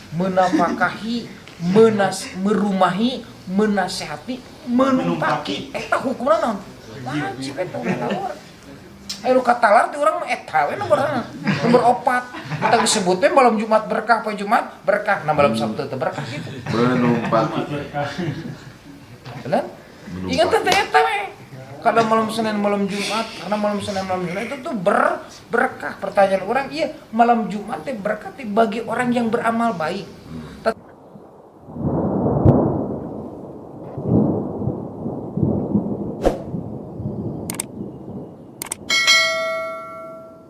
Menafkahi, merumahi, menasehati, menumpaki. Eta hukumna naon? Wajib eta lalawar. Ayo nu katalar ti urang mah eta we nomor 4. Kita disebut teh malam Jumat berkah, poe Jumat berkah, nah malam Sabtu teh berkah gitu. Menumpaki. Benar? Ingat teh eta we. Kalau malam Senin malam Jumat, karena malam Senin malam Jumat itu tuh berkah. Pertanyaan orang, iya malam Jumat teh berkah teh bagi orang yang beramal baik.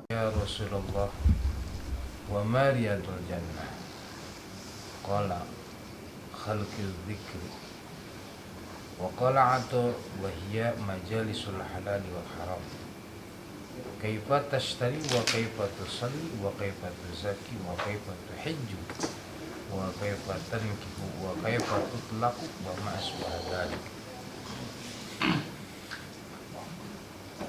Ya Rasulullah, wa ma riyadul jannah? Qala khalqil dzikri. Wa qala ata wa hiya majalisul halal wal haram. Kaifa tashtari wa kaifa tusalli wa kaifa tuzaki wa kaifa tuhijju wa kaifa tankihu wa kaifa tutlaqu wa ma asbaha dzalik.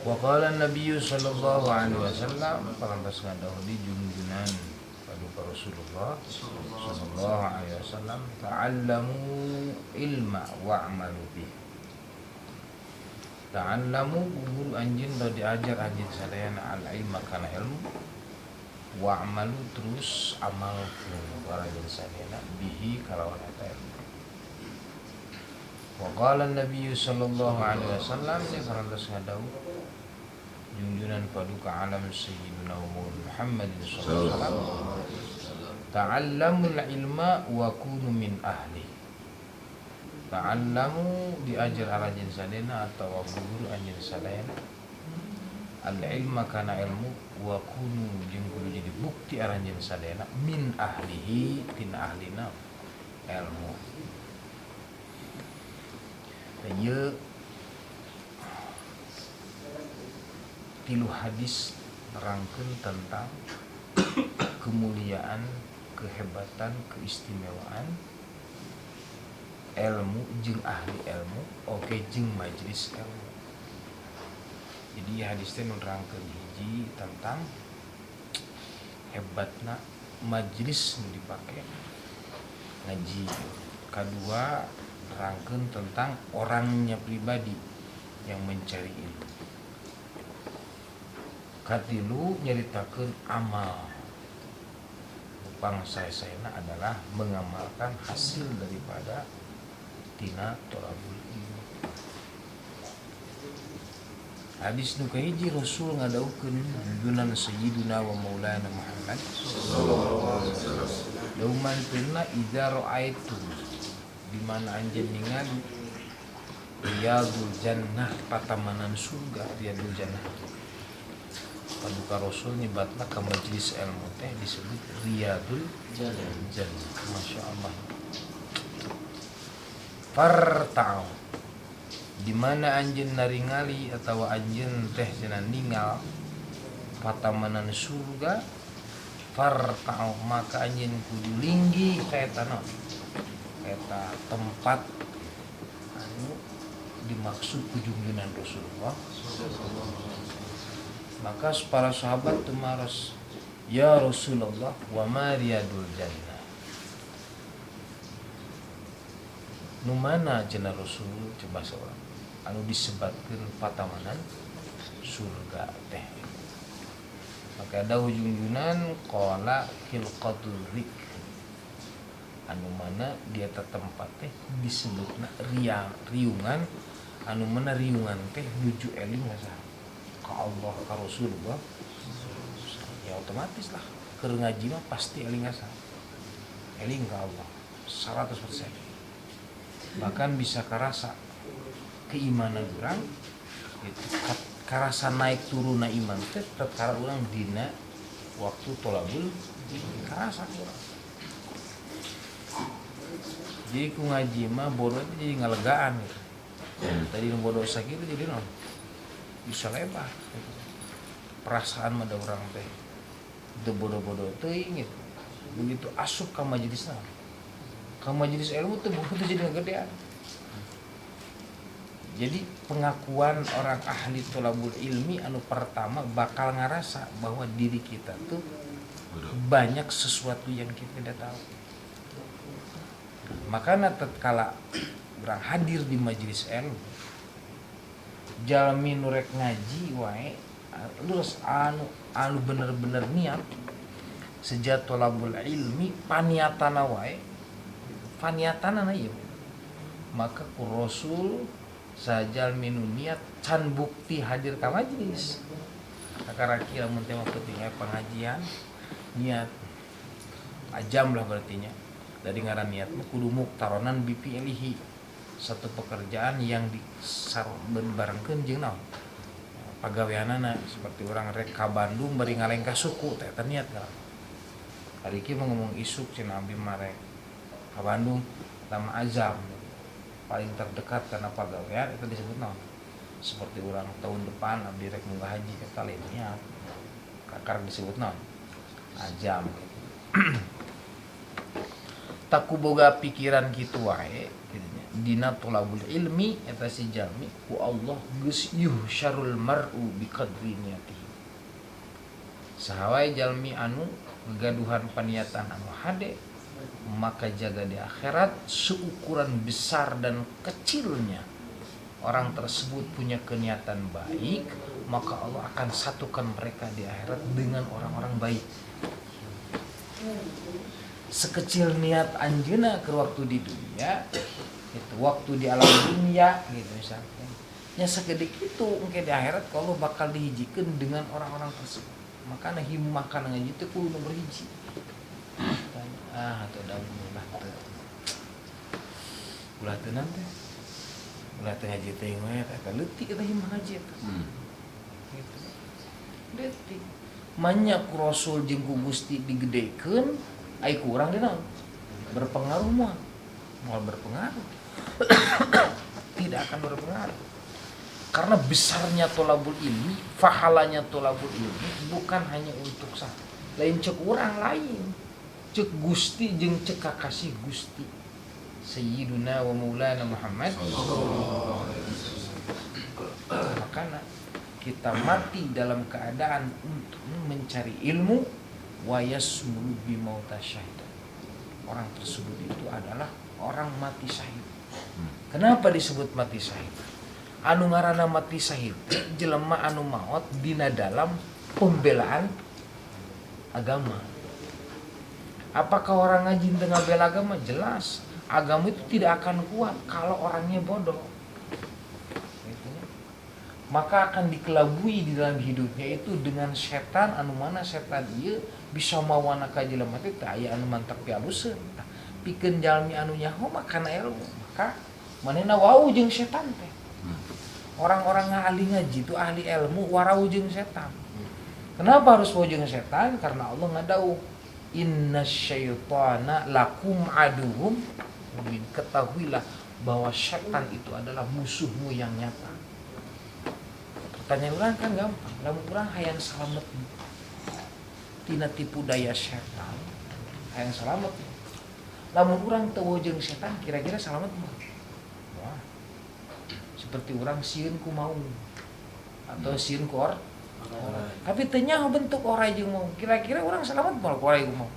Wa qala an-nabiy sallallahu alaihi wasallam, parantos ngadahuli junjunan paduka Rasulullah sallallahu alaihi wasallam, ta'allamu ilma wa'malu bih. Ta'allamu guru anjeun bade diajar anjeun sadayana al-ilma kana ilmu, wa'malu terus amalkeun para anjeun sadayana bihi kalawan eta ilmu. Wa qala an-nabiy sallallahu alaihi wasallam, parantos ngadahulu junjunan paduka alam sayyidina Muhammad sallallahu alaihi wasallam, ta'allamul ilma wa kunu min ahli. Ta'allamu diajar anjeun sadayana atawa guru anjeun sadayana al ilma kana ilmu, wa kunu jeung kudu jadi bukti aranjeun sadayana min ahlihi tina ahlina ilmu. Ieu tilu hadis nerangkeun tentang kemuliaan, kehebatan, keistimewaan ilmu jeung ahli ilmu, oke jeung majelis ilmu. Jadi hadis teh nerangkeun hiji tentang hebatna majelis nu dipake ngaji. Kadua nerangkeun tentang orangnya pribadi yang mencari ilmu. Katilu nyaritakeun amal. Bangsa-saena adalah mengamalkan hasil daripada tina tolabul ilmi. Hadis nu kahiji Rasul ngadaukeun junjunan Sayyiduna wa Maulana Muhammad sallallahu alaihi wasallam. Daumankeunna idza ra'aitum, di mana anjeun ningali riyadul jannah, patamanan surga, riyadul jannah. Paduka Rasul nyebatna ka majelis ilmu teh disebut riyadul jannah. Masya Allah. Farta'u, di mana anjeun naringali atawa anjeun teh cenah ningal patamanan surga, farta'u maka anjeun kudu linggi ka eta naon? Eta tempat anu dimaksud ku junjunan Rasulullah. Maka para sahabat tumaros, ya Rasulullah, wa ma riyadul jannah? Nu mana cenah Rasul coba seorang anu disebatkeun patamanan surga teh. Maka ada ujung-ujungan qala khilqatul dzikr, anu mana di eta tempat teh disebutna riungan, anu mana riungan teh nuju eling ka ka Allah ka Rasulullah. Ya otomatis lah keur ngaji mah pasti eling ka eling ka Allah 100%. Bahkan bisa karasa keimanan urang itu karasa naik turunna iman teh tatkala urang dina waktu tolabul karasa urang. Jadi ku ngaji mah bodoh teh jadi ngalegaan gitu. Tadi nu bodoh sakitu jadi naon? Bisa lebar gitu. Perasaan mah da urang teh teu bodoh-bodoh teuing gitu. Begitu asup ka majelisna, ka majelis ilmu teh bodoh teh jadi ngagedean. Jadi pengakuan orang ahli tolabul ilmi anu pertama bakal ngarasa bahwa diri kita tuh banyak sesuatu yang kita tidak tahu. Makana tatkala urang hadir di majelis ilmu, jalmi nu rek ngaji wae lurus anu anu bener-bener niat sejak tolabul ilmi paniatana wae, paniatana ieu, maka ku Rasul sajalmi nu niat can bukti hadir ka majelis. Kakaraki lamun teh mah penting pengajian niat ajam lah berartinya. Dari ngaran niat mah kudu muktaronan bi fi'lihi, satu pekerjaan yang dibarengkeun jeung naon pagaweanana, seperti orang rek ka Bandung bari ngalengkah suku teh eta niat lah. Hari kieu mah ngomong isuk cenah abdi mah rek ka Bandung tama azam paling terdekat karena pagawean itu disebut naon. Seperti orang tahun depan abdi rek munggah haji eta lain niat, kakar disebut naon azam gitu. Taku boga pikiran kitu wae gitu nya. Dina tolabul ilmi eta si jalmi ku Allah geus yuhsyarul mar'u biqadri niyatihi. Saha wae jalmi anu gaduhan paniatan anu hade, maka jaga di akhirat seukuran besar dan kecilnya orang tersebut punya keniatan baik, maka Allah akan satukan mereka di akhirat dengan orang-orang baik. Sekecil niat anjeunna ke waktu di dunia, itu waktu di alam dunia gitu misalnya. Nya segede kitu engke di akhirat kalau bakal dihijikeun dengan orang-orang tersebut. Makana himmah kana ngaji teh kudu nomor hiji. Ah atuh da ulah teu. Ulah teu naon teh? Ulah teu ngaji teh we eta leutik eta himmah ngaji eta. Gitu. Leutik. Manya ku Rasul jeung ku Gusti digedekeun ai ku urang teh naon? Berpengaruh moal. Moal berpengaruh. Tidak akan berpengaruh. Karena besarnya tolabul ilmi, fahalanya tolabul ilmi bukan hanya untuk sah. Lain cek urang lain. Cek Gusti jeung cek kakasih Gusti. Sayyiduna wa Maulana Muhammad. Makana kita mati dalam keadaan untuk mencari ilmu wa yasmulu bi mauta syahidah. Orang tersebut itu adalah orang mati syahid. Kenapa disebut mati syahid? Anu ngaranna mati syahid jelema anu maot dina dalam pembelaan agama. Apakah orang ngaji teu ngabela agama? Jelas. Agama itu tidak akan kuat kalau orangnya bodoh. Maka akan dikelabui di dalam hidupnya itu dengan setan anu mana setan ieu bisa mawana ka jelema teh teu aya anu mantak pialuseun. Pikeun jalmi anu nyaho mah kana ilmu, maka manehna wau jeung setan teh. Orang-orang ahli ngaji itu ahli ilmu warau jeung setan. Kenapa harus wau jeung setan? Karena Allah ngadauh inna syaitana lakum aduhum mubin. Ketahuilah bahwa setan itu adalah musuhmu yang nyata. Pertanyaan orang kan gampang. Lamun urang hayang salamet tina tipu daya setan, hayang salamet. Lamun urang teu jeung setan kira-kira salamet mah. Wah. Seperti urang sieun ku maung atau sieun ku orai. Tapi teu nyaho bentuk orai jeung maung. Kira-kira urang salamet moal ku orai ku maung?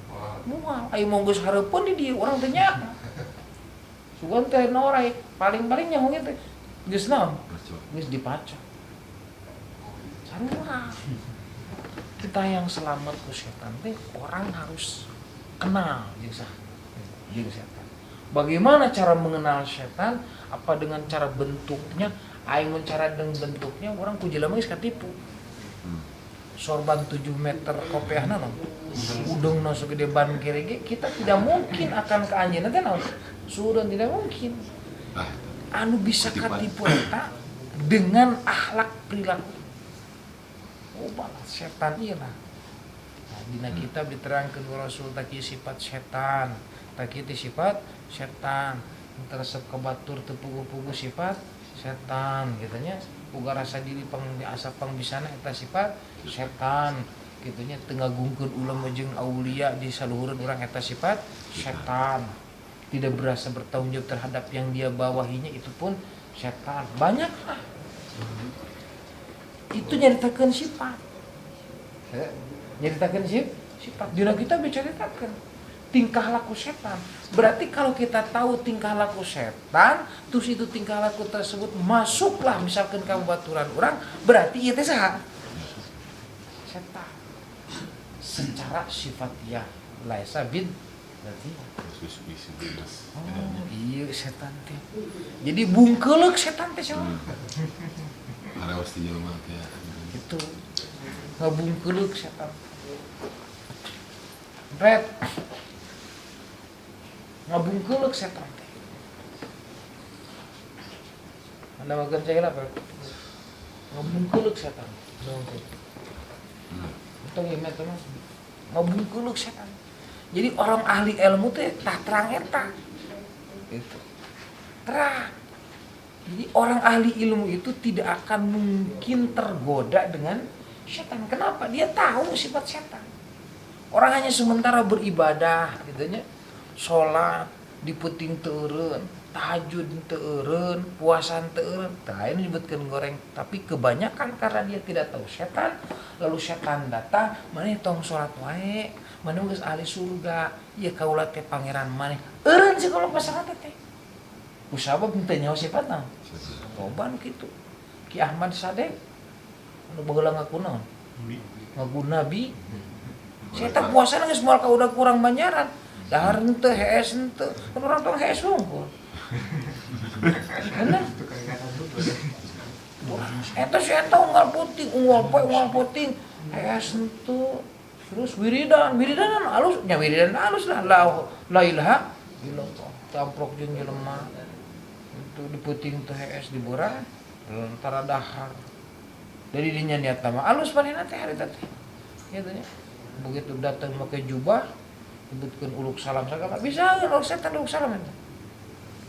Moal. Aya maung geus hareupeun di dieu urang teu nyaho. Sugan teh orai paling-paling nyaho ge teh geus naon? Geus dipacok. Sarua. Kita yang selamat ku setan teh orang harus kenal jeung saha? Jeung setan. Bagaimana cara mengenal setan? Apa dengan cara bentuknya? Aing mun cara dengan bentuknya orang ku jelema geus katipu. Sorban 7 meter kopiahna naon? Udungna segede ban kere ge kita tidak mungkin akan ke anjeunna teh naon? Sudah tidak mungkin. Anu bisa katipu eta dengan akhlak perilaku. Oh, balas setan ieu lah. Nah, dina kitab diterangkeun ku Rasul tak ieu sifat setan, tak ieu teh sifat setan. Teresep ka batur teu puguh-puguh sifat setan gitu nya. Boga rasa diri pang asa pangbisana eta sifat setan gitu nya. Teu ngagungkeun ulama jeung aulia di saluhureun urang eta sifat setan. Tidak berasa bertanggung jawab terhadap yang dia bawahinya itu pun setan. Banyak lah. Itu nyaritakeun sifat. Nyaritakeun sifat. Dina kita bicaritakeun. Tingkah laku setan. Berarti kalau kita tahu tingkah laku setan, terus itu tingkah laku tersebut masuklah misalkan kamu baturan orang, berarti ieu teh saha? Setan. Secara sifatiyah laisa bid berarti. Oh, iya setan teh. Jadi bungkeuleuk setan teh cenah. Arewas di jelema teh. Itu ngabungkeuleuk setan. Red ngabungkeuleuk setan teh. Anda makan saya apa? Ngabungkeuleuk setan. Itu gimana teman? Ngabungkeuleuk setan. Jadi orang ahli ilmu teh tah terang eta. Itu. Terang. Jadi orang ahli ilmu itu tidak akan mungkin tergoda dengan setan. Kenapa? Dia tahu sifat setan. Orang hanya sementara beribadah gitu nya. Salat di peuting teu eureun, tahajud teu eureun, puasa teu eureun. Tah ini disebutkeun goreng, tapi kebanyakan karena dia tidak tahu setan, lalu setan datang, maneh tong salat wae, maneh geus ahli surga, ieu kaula teh pangeran maneh. Eureun sih kalau pasangan teh. Kusabab teu nyaho sifatna. Loba nu kitu. Ki Ahmad Sadek anu baheula ngaku naon? Ngaku nabi. Saya puasa geus moal ka udah kurang banyaran. Dahar henteu, hees henteu. Kan urang tong hees hungkul. Bener? Eta si eta unggal peuting, unggal poe unggal peuting, hees henteu. Terus wiridan, wiridan alus, nya wiridan alus lah. La, la ilaha illallah. Tamprok jeung jelema. Itu di peuting teh hees di beurang, tara dahar. Jadi dinya niat mah alus manehna teh harita teh. Kitu nya. Begitu datang make jubah, sebutkeun uluk salam sagala, bisa uluk setan uluk salam eta.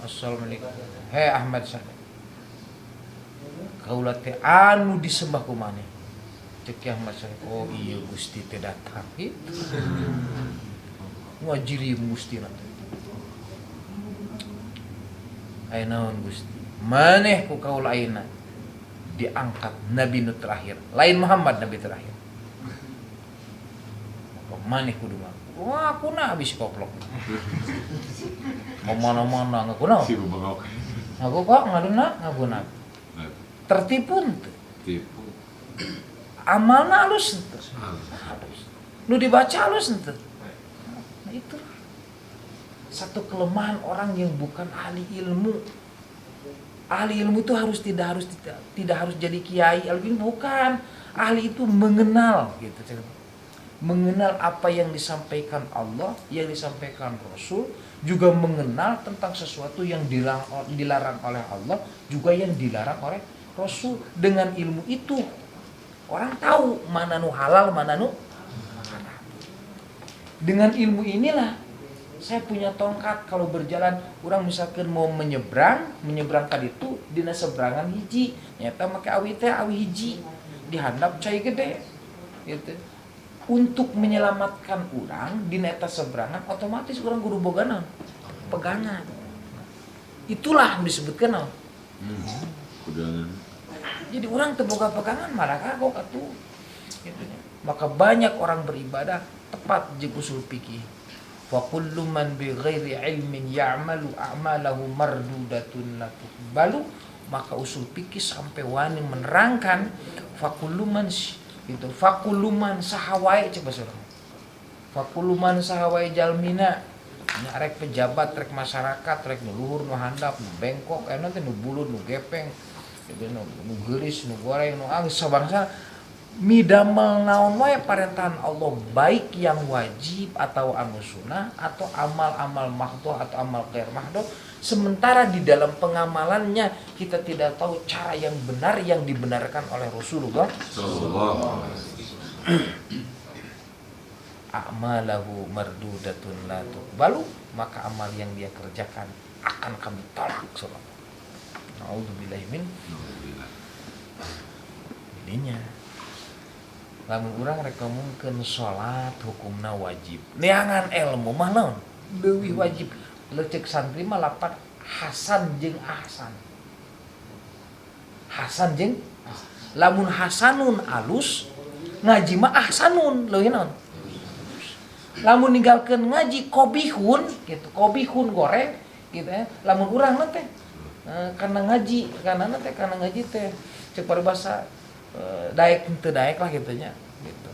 Assalamualaikum. Hei Ahmad Sadek. Kaula teh anu disembah ku maneh. Cek Ahmad Sadek, oh iya Gusti teh datang gitu. Ngajiri Gusti nanti. Aya naon Gusti? Maneh ku kaula ayeuna diangkat nabi nu terakhir. Lain Muhammad nabi terakhir. Maka maneh kudu ngaku. Wah, aku nabi si koplok. Mau mana-mana ngaku naon? Si bengok. Ngaku kok ngaduna ngaku nabi. Tertipu henteu. Tipu. Amalna alus henteu. Alus. Nu dibaca alus henteu. Nah itu satu kelemahan orang yang bukan ahli ilmu. Ahli ilmu itu harus tidak harus jadi kiai, ahli ilmu bukan. Ahli itu mengenal gitu. Mengenal apa yang disampaikan Allah, yang disampaikan Rasul, juga mengenal tentang sesuatu yang dilarang oleh Allah, juga yang dilarang oleh Rasul. Dengan ilmu itu orang tahu mana nu halal, mana nu haram. Dengan ilmu inilah saya punya tongkat kalau berjalan, orang misalkan mau menyeberang, menyeberang tadi itu dina seberangan hiji, nyata make awi teh awi hiji, dihandap cai gede, gitu. Untuk menyelamatkan orang di neta seberangan, otomatis orang kudu boga naon? Pegangan. Itulah disebutkan naon? Pegangan. Jadi orang teu boga pegangan malah kagok atuh. Gitu nya. Maka banyak orang beribadah tepat jeung usul fikih. Wa kullu man bi ghairi ilmin ya'malu a'malahu mardudatun la tuqbalu. Maka usul fikih sampai wani menerangkan fa kullu man gitu, fa kullu man saha wae cek bahasa urang. Fa kullu man saha wae jalmina nya rek pejabat, rek masyarakat, rek nu luhur, nu handap, nu bengkok, aya teh nu bulud, nu gepeng, gitu, nu geulis, nu goreng, nu angis sabangsa midamel naon wae parentahan Allah baik yang wajib atau anu sunnah atau amal-amal mahdoh atau amal ghair mahdoh, sementara di dalam pengamalannya kita tidak tahu cara yang benar yang dibenarkan oleh Rasulullah sallallahu alaihi wasallam. A'malahu mardudatun la tuqbalu, maka amal yang dia kerjakan akan kami tolak sallallahu. Nauzubillahi min ininya. Lamun urang rek ngomongkeun salat hukumna wajib. Neangan ilmu mah naon? Leuwih wajib. Leuceuk santri mah lapat hasan jeung ahsan. Hasan jeung lamun hasanun alus ngaji mah ahsanun leuwih naon? Lamun ninggalkeun ngaji qobihun gitu, qobihun goreng gitu ya. Lamun urang teh karena ngaji, karena teh karena ngaji teh cek paribasa daek teu daek lah gitu nya gitu.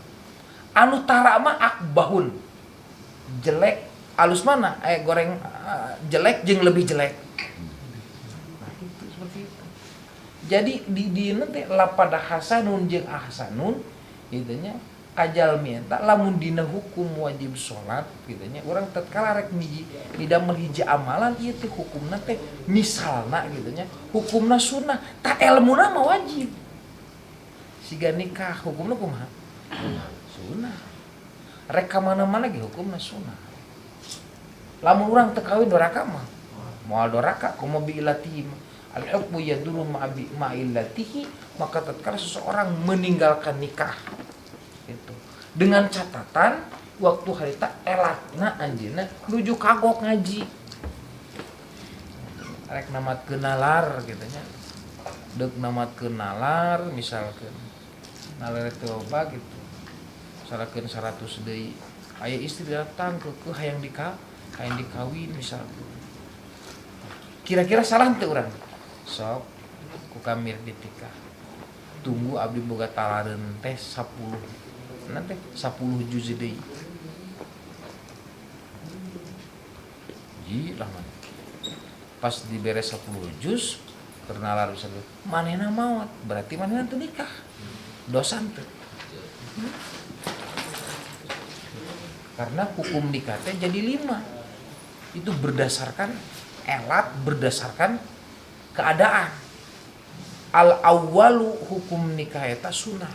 Anu tara mah akbahun. Jelek alus mana? Goreng jelek jeung lebih jelek. Nah, itu seperti itu. Jadi di dieuna teh lapada hasanun jeung ahsanun gitu nya. Kajalmi eta lamun dina hukum wajib salat gitu nya urang tatkala rek hiji didamel hiji amalan ieu teh hukumna teh misalna gitu nya hukumna sunnah ta elmuna mah wajib. Siga nikah hukumna kumaha? Sunnah. Rek ka mana-mana ge hukumna sunnah. Lamun urang teu kawin doraka mah moal doraka kumaha bi ilatihi al hukmu yaduru ma'a illatihi, maka tatkala seseorang meninggalkan nikah itu dengan catatan waktu harita elatna anjeunna nuju kagok ngaji rek namatkeun nalar gitu nya deuk namatkeun nalar misalkeun nalar teu loba gitu sarakeun 100 deui aya istri datang keukeuh hayang hayang dikawin misalkeun kira-kira salah teu urang sok ku kamir ditikah tunggu abdi boga talareun teh 10 nanti 10 juz deui. Ji lah mana. Pas dibere 10 juz keur nalar bisa manehna maot, berarti manehna teu nikah. Dosa teu. Karena hukum nikah teh jadi 5. Itu berdasarkan elat, berdasarkan keadaan. Al awwalu hukum nikah eta sunnah.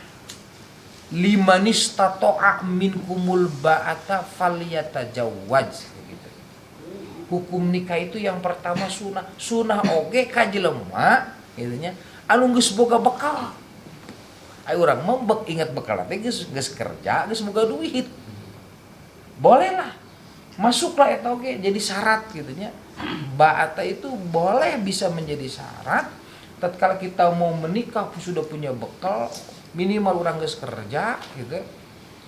Limanistata'a minkumul ba'ata falyatajawwaj gitu. Hukum nikah itu yang pertama sunah. Sunah oge ka jelema kitu nya anu geus boga bekal. Ayo urang mah ingat bekal teh geus kerja, geus boga duit. Bolehlah. Masuklah eta oge jadi syarat kitu nya. Ba'ata itu boleh bisa menjadi syarat tatkala kita mau menikah sudah punya bekal minimal orang geus kerja gitu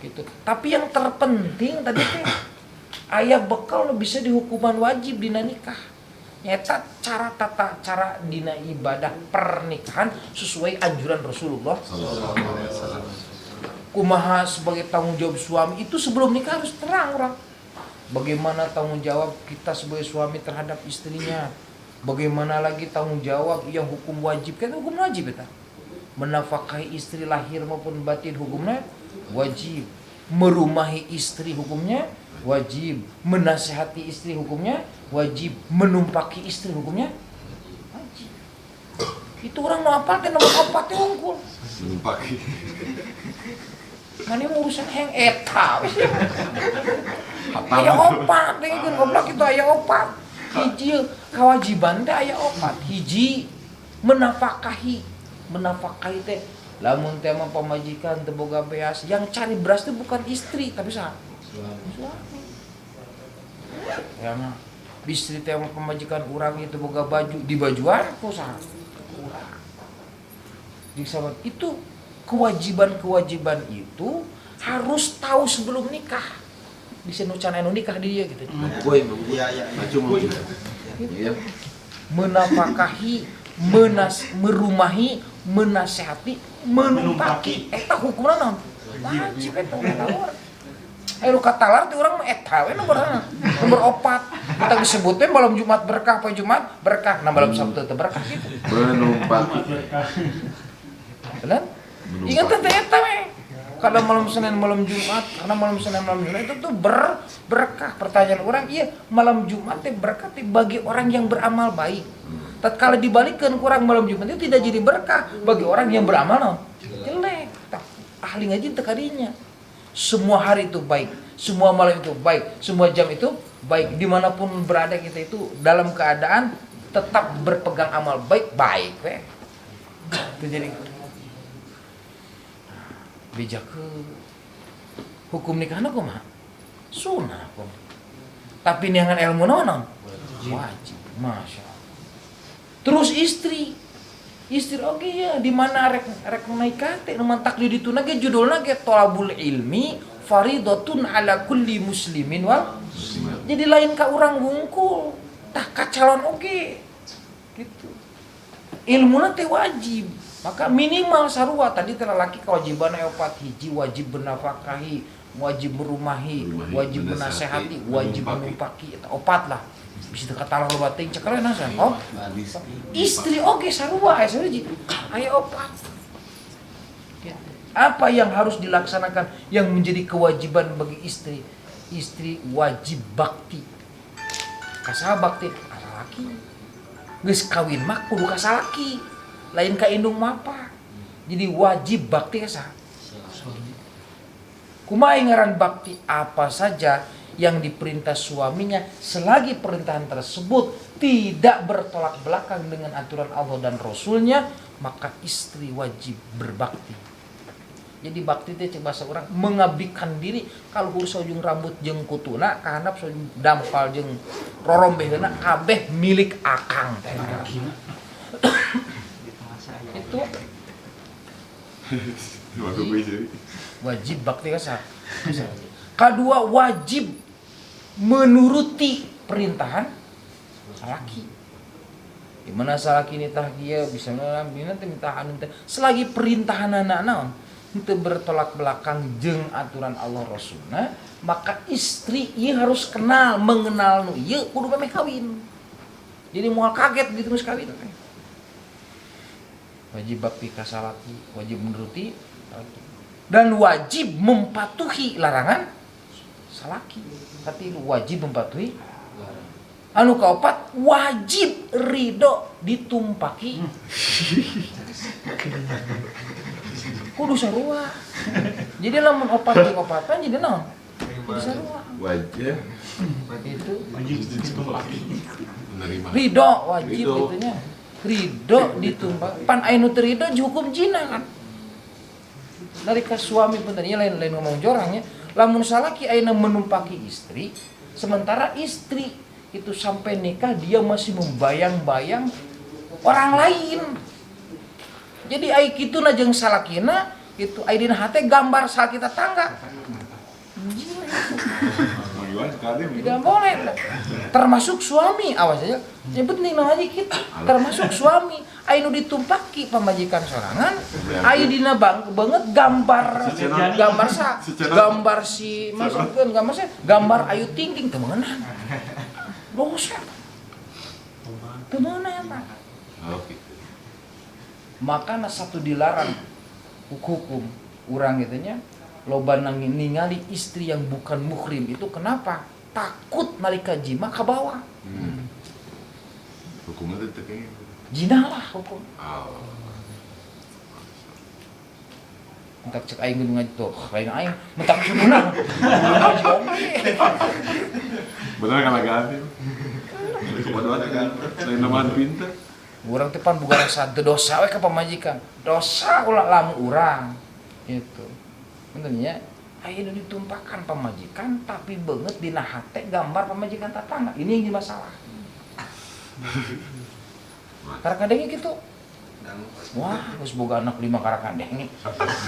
gitu. Tapi yang terpenting tadi teh aya bekal bisa dihukuman wajib dina nikah. Nyata cara tata cara dina ibadah pernikahan sesuai anjuran Rasulullah sallallahu alaihi wasallam. Kumaha sebagai tanggung jawab suami itu sebelum nikah harus terang orang. Bagaimana tanggung jawab kita sebagai suami terhadap istrinya? Bagaimana lagi tanggung jawab yang hukum wajib? Kan hukum wajib eta. Menafkahi istri lahir maupun batin hukumnya wajib. Merumahi istri hukumnya wajib. Menasehati istri hukumnya wajib. Menumpaki istri hukumnya wajib. Itu orang mau apal teh nomor 4 teh unggul. Menumpaki. Mane urusan heng eta. Aya opat teh goblok itu aya opat. Hiji kewajiban teh aya opat. Hiji menafkahi. Menafkahi teh lamun teh mah pamajikan teu boga beas, yang cari beras teh bukan istri tapi saha? Suami. Ya mah istri teh mah pamajikan urang itu boga baju, dibajuan ku saha? Urang. Jadi sahabat, itu kewajiban-kewajiban itu harus tahu sebelum nikah. Bisa nu can anu nikah dia gitu. Boy, iya. Maju. Iya. Menafkahi, merumahi, menasehati, menumpaki. Eta hukumna naon? Wajib eta urang. Ayo lu katalar teh urang mah eta we nomor 4. Kita disebut teh malam Jumat berkah, poe Jumat berkah, nah malam Sabtu teh berkah gitu. Menumpaki. Benar? Ingat teh eta we. Kalau malam Senin malam Jumat, karena malam Senin malam Jumat itu tuh berkah. Pertanyaan orang, iya malam Jumat teh berkah teh bagi orang yang beramal baik. Tatkala dibalikkan kurang malam Jumat itu tidak jadi berkah bagi orang yang beramal no? Jelek. Ahli ngaji teu kadinya. Semua hari itu baik, semua malam itu baik, semua jam itu baik. Dimanapun berada kita itu dalam keadaan tetap berpegang amal baik, baik we. Itu jadi bijak ke hukum nikahna kumaha? Sunah kumaha. Tapi neangan ilmu naon? Wajib. Masya Allah. Terus istri oge ya di mana rek naik teh nu mantak di ditu ge judulna ge tolabul ilmi Faridatun ala kulli muslimin wal Muslimat. Jadi lain ka urang wungkul, tah ka calon oge. Gitu. Ilmuna teh wajib. Maka minimal sarua tadi teh lalaki kewajiban opat hiji wajib bernafkahi, wajib merumahi, Merumahi, wajib menasehati, menasehati, wajib menumpaki. menumpaki eta opat lah. Bisa teu katalah loba teuing cekelen asa. Oh. Istri oge sarua aya hiji, aya opat. Gitu. Apa yang harus dilaksanakan yang menjadi kewajiban bagi istri? Istri wajib bakti. Ka saha bakti? Ka salaki. Geus kawin mah kudu ka salaki, lain ka indung mapa. Jadi wajib bakti ka saha? Kumaha ngaran bakti? Apa saja yang diperintah suaminya selagi perintahan tersebut tidak bertolak belakang dengan aturan Allah dan Rasulnya, maka istri wajib berbakti. Jadi bakti teh cek bahasa urang mengabdikan diri kaluhur saujung rambut jeung kutuna kahandap saujung dampal jeung rorombeheuna kabeh milik akang teh. Itu wajib bakti ka saha? Kedua wajib menuruti perintahan salaki. Gimana salaki nitah kieu bisa ngambil nanti minta anu teh selagi perintahan anak naon teu bertolak belakang jeung aturan Allah Rasulna, maka istri ieu harus kenal mengenal nu ieu kudu memeh kawin. Jadi moal kaget gitu geus kawin teh. Wajib bakti ka salaki, wajib menuruti salaki. Dan wajib mematuhi larangan salaki. Katilu wajib mematuhi. Anu kaopat wajib ridho ditumpaki. Kudu sarua. Jadi lamun opat jeung opatan jadi naon? Kudu sarua. Wajib. Itu wajib ditumpaki. Menerima. Ridho wajib Ridho. Gitunya. Ridho ditumpaki. Pan aya nu teu ridho dihukum zina kan. Dari ke suami pun tadinya lain-lain ngomong jorangnya. Lamun salaki ayeuna menumpaki istri, sementara istri itu sampai nikah dia masih membayang-bayang orang lain. Jadi ai kituna jeung salakina itu ai dina hate gambar salaki tetangga. Tidak boleh. Termasuk suami, awas aja. Yang penting namanya kita, termasuk suami. Ai nu ditumpaki pamajikan sorangan, ai dina banget gambar gambar sa, gambar si masukkeun gambar sa, gambar Ayu Ting Ting teu meunang. Dosa. Teu meunang eta. Oh gitu. Makana satu dilarang hukum urang gitu nya loba ningali istri yang bukan muhrim itu kenapa? Takut nalika jima kabawa. Hukumnya teh kayaknya Jinah lah hukum. Oh. Mentak cek aing kudu ngaji tuh, lain aing mentak sunah. Ngaji oge. Bener kan lagaan teh. Kebodohan kan lain namahan pinter. Urang teh pan boga rasa teu dosa we ka pamajikan. Dosa ulah lamun urang gitu. Bener nya? Aya nu ditumpakan pamajikan tapi beungeut dina hate gambar pamajikan tatangga. Ini yang jadi masalah. Karakadenge gitu. Wah, geus boga anak 5 karakadenge.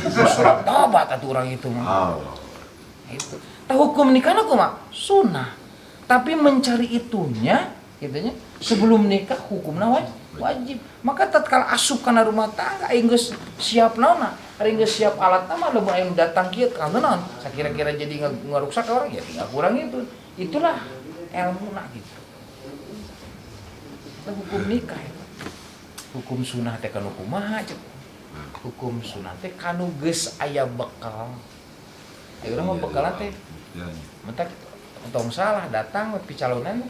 Geus surat tobat atuh urang itu mah. Oh. Itu. Tah hukum nikahna kumaha? Sunnah. Tapi mencari itunya gitu nya sebelum nikah hukumna wajib. Maka tatkala asup kana rumah tangga aing geus siap naonna? Ari geus siap alatna mah lamun aing datang kieu ka naon? Sakira-kira jadi ngaruksak ka orang ya tinggal kurang itu. Itulah elmuna gitu. Tah hukum nikah eta. Hukum sunah teh kanu kumaha cek? Hukum sunah teh kanu geus aya bekal. Aya urang mah bekalna teh. Mentak tong salah datang we picalonan.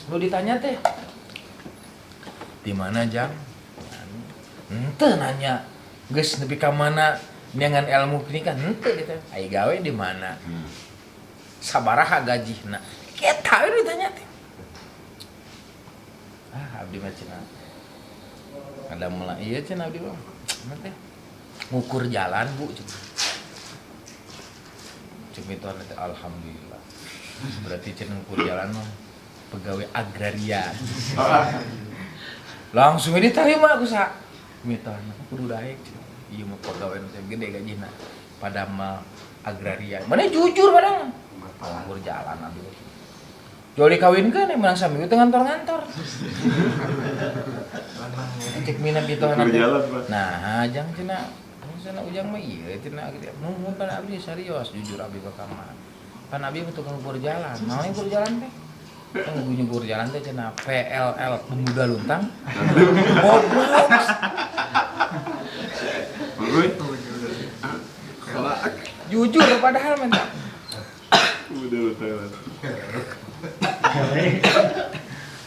Lu ditanya teh di mana jang? Henteu nanya. Geus nepi ka mana neangan ilmu nikah henteu ditanya. Aya gawe di mana? Sabaraha gajihna? Eta we ditanya teh. Ah, abdi mah cenah. Ada mulai ieu cenah abdi mah. Mana teh? Ngukur jalan, Bu cenah. Cek mitohana teh alhamdulillah. Berarti cenah ngukur jalan mah pegawai agraria. Langsung diterima aku sa. Mitohana kudu daek cenah. Ieu mah pagawean teh gede gajina pada mah agraria. Mana jujur padahal. Nganggur jalan abdi. Jual dikawinkeun menang saminggu teh ngantor-ngantor. Cek mina bitohan teh. Nah, jang cenah cenah ujang mah ieu cenah mun pan abdi serius jujur abdi ka mah. Pan abdi mah tukang ngukur jalan. Naon ngukur jalan teh? Ngukur jalan teh cenah PLL Pemuda Luntang. Goblok. Jujur padahal mah. Pemuda Luntang.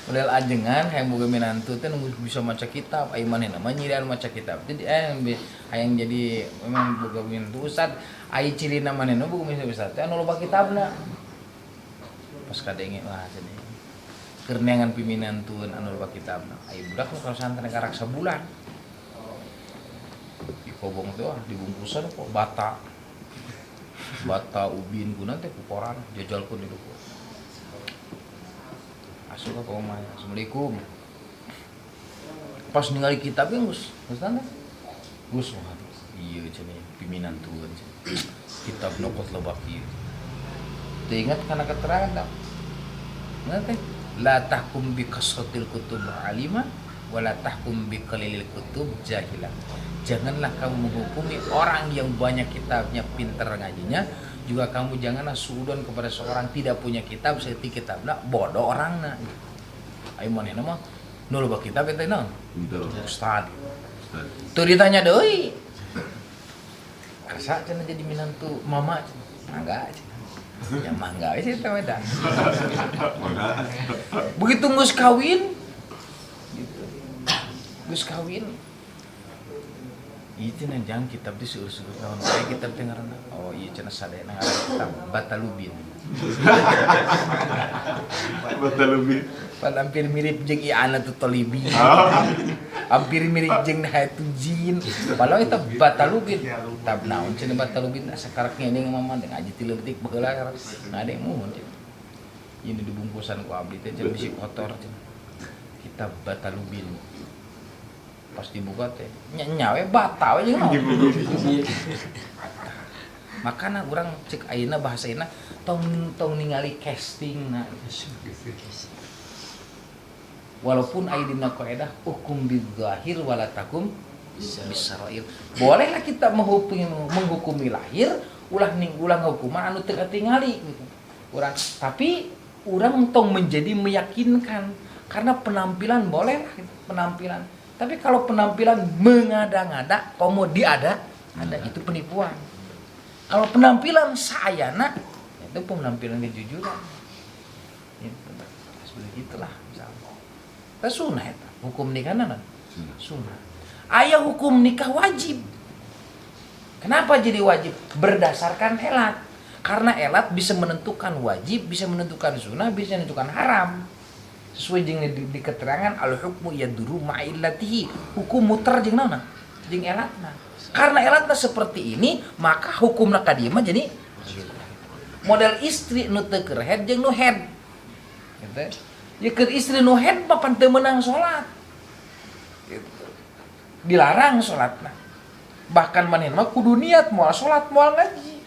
Model ajengan hayang boga minantu teh nunggu bisa maca kitab, ai manehna mah nyirian maca kitab. Jadi hayang jadi memang boga minantu ustad, ai cirina manehna boga minantu ustad teh anu loba kitabna. Pas kadenge wah cenah. Keur neangan piminantueun anu loba kitabna. Ai budak nu ka santren karak sabulan. Di kobong teh wah dibungkusan kok bata. Bata ubin kuna teh ku koran jajalkeun di luhur. Asup ka omah, assalamualaikum. Pas ningali kitabnya geus, geus tanda. Geus wah, ieu cenah piminantueun cenah. Kitab nokot loba kieu. Teu ingat kana keterangan tak? Nah teh, la tahkum bi kasratil kutub alima wa la tahkum bi qalilil kutub jahila. Janganlah kamu menghukumi orang yang banyak kitabnya pintar ngajinya, juga kamu janganlah suudon kepada seorang tidak punya kitab seperti kitabna bodoh orangna. Ayo manehna mah nu loba kitab eta naon? Ustad. Teu ditanya deui. Kersa cenah jadi minantu mama cenah. Mangga cenah. Ya mangga we sih teh da. Begitu geus kawin gitu. Geus kawin ieu cenah jang kitab teh seueur-seueur naon bae kitab teh ngaranna. Oh ieu cenah sadayana ngaran kitab Batalubin. Batalubin. Pan hampir mirip jeung I'anatul Thalibin. Hampir mirip jeung Hayatun Jin. Padahal eta Batalubin. Kitab naon cenah Batalubin asa karak ngene mama ngaji ti leutik baheula ngade muhun cenah. Ieu dibungkusan ku abdi teh cenah bisi kotor cenah. Kitab Batalubin. Pas dibuka teh nya we bata we jeung naon. Makana urang cek ayeuna bahasa ayeuna tong tong ningali castingna. Walaupun aya dina kaidah hukum bidzahir wala takum bisarair. Bolehlah kita menghukumi lahir ulah ning ulah ngahukuman anu teu katingali gitu. Urang tapi urang tong menjadi meyakinkan karena penampilan bolehlah gitu, penampilan. Tapi kalau penampilan mengada-ngada, komo diada, ada itu penipuan. Kalau penampilan sayana, itu penampilan kejujuran. Itu seperti itulah misalnya. Kita sunnah itu, hukum nikah naon? Sunnah. Aya hukum nikah wajib. Kenapa jadi wajib? Berdasarkan elat. Karena elat bisa menentukan wajib, bisa menentukan sunnah, bisa menentukan haram. Sesuai jeung di keterangan al hukmu yaduru ma'illatihi, hukum muter jeung naon jeung elatna. Karena elatna seperti ini, maka hukumna ka dieu mah jadi model istri nu teu keur head jeung nu head. Gitu. Ya keur istri nu head mah pan teu meunang salat. Gitu. Dilarang salatna. Bahkan manehna mah kudu niat moal salat moal ngaji.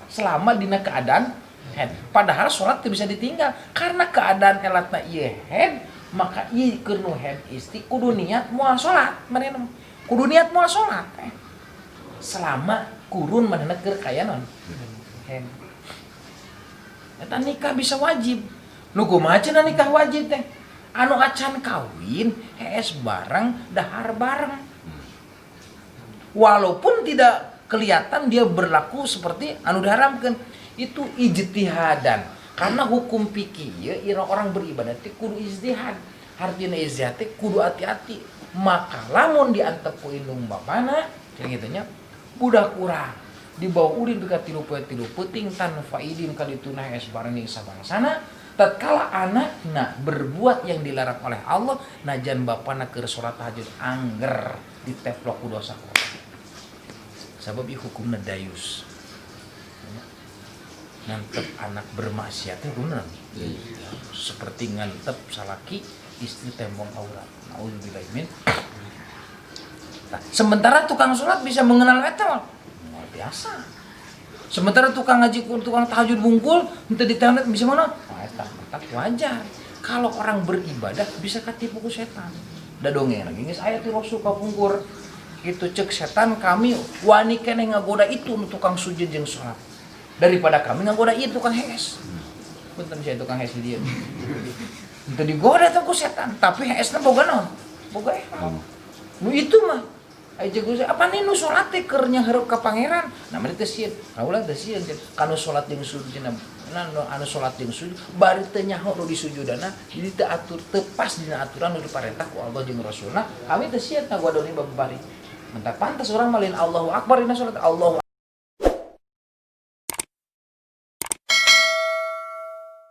Selama dina keadaan head. Padahal sholat itu bisa ditinggal karena keadaan elatna ieu head, maka ieu keur nu head istri kudu niat moal sholat manehna. Kudu niat moal sholat. Selama kurun manehna keur kaya non head. Eta nikah bisa wajib. Nu kumaha cenah nikah wajib teh? Anu acan kawin hees bareng dahar bareng. Walaupun tidak kelihatan dia berlaku seperti anu diharamkeun. Itu ijtihadan. Karena hukum fikih ieu orang beribadah teh kudu ijtihad. Artinya ijtihad teh kudu hati-hati. Maka lamun diantep ku indung bapana cenah kitu nya budak urang dibawa ulin ka 3 poe 3 peuting tanpa idin ka dituna hees bareng jeung sabangsana, tatkala anakna berbuat yang dilarang oleh Allah najan bapana keur salat tahajud angger diteplok ku dosa. Sabab ieu hukumna dayus. Ngantep anak bermaksiat itu bener. Seperti ngantep salaki istri tembong aurat. Nauzubillah min. Nah, sementara tukang sholat bisa mengenal eta mah luar biasa. Sementara tukang ngaji, tukang tahajud bungkul henteu ditelnet bisa mana? Wah, eta mantap wajar. Kalau orang beribadah bisa katipu ku setan. Da dongeng lagi geus aya ti Rasul kapungkur. Itu cek setan, kami wani keneh ngagoda itu nu tukang sujud jeung sholat daripada kami ngagoda ieu tukang hees. Punten, saya tukang hees di dieu. Henteu digoda tuh ku setan, tapi heesna boga naon? Boga ihram. Nu itu mah ai jeung apa nih, nu salat teh keur nyahareup ka pangeran. Nah, mah teu sieun. Kaula teu sieun kanu salat jeung sujud, nah, anu salat jeung sujud bari teu nyaho nu disujudana, jadi teu atur, teu pas dina aturan nu diparentah ku Allah jeung Rasulna. Kami teu sieun ngagoda babari. Mentak pantas orang malin Allahu Akbar dina salat Allahu.